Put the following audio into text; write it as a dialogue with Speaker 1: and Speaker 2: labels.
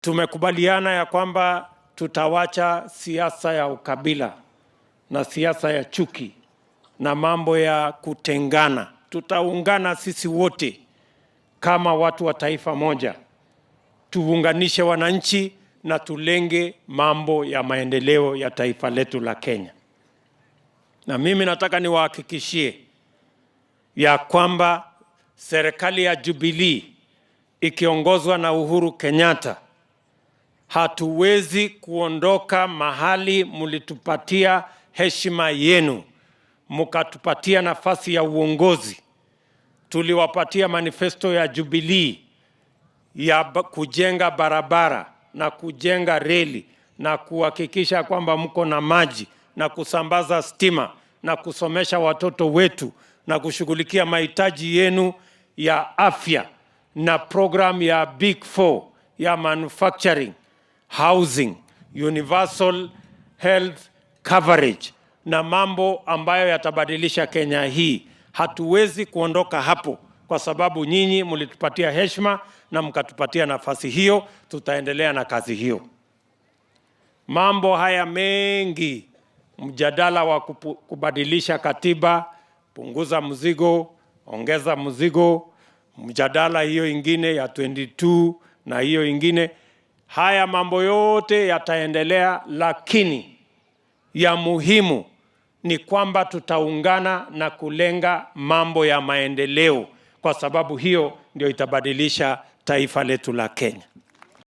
Speaker 1: Tumekubaliana ya kwamba tutawacha siasa ya ukabila na siasa ya chuki na mambo ya kutengana. Tutaungana sisi wote kama watu wa taifa moja, tuunganishe wananchi na tulenge mambo ya maendeleo ya taifa letu la Kenya. Na mimi nataka niwahakikishie ya kwamba serikali ya Jubilee ikiongozwa na Uhuru Kenyatta hatuwezi kuondoka mahali mlitupatia heshima yenu, mkatupatia nafasi ya uongozi. Tuliwapatia manifesto ya Jubilee ya kujenga barabara na kujenga reli na kuhakikisha kwamba mko na maji na kusambaza stima na kusomesha watoto wetu na kushughulikia mahitaji yenu ya afya na program ya Big Four ya manufacturing, housing, universal health coverage na mambo ambayo yatabadilisha Kenya hii. Hatuwezi kuondoka hapo kwa sababu nyinyi mlitupatia heshima na mkatupatia nafasi hiyo. Tutaendelea na kazi hiyo. Mambo haya mengi, mjadala wa kubadilisha katiba, punguza mzigo, ongeza mzigo, mjadala hiyo ingine ya 22 na hiyo ingine, haya mambo yote yataendelea, lakini ya muhimu ni kwamba tutaungana na kulenga mambo ya maendeleo, kwa sababu hiyo ndio itabadilisha taifa letu la Kenya.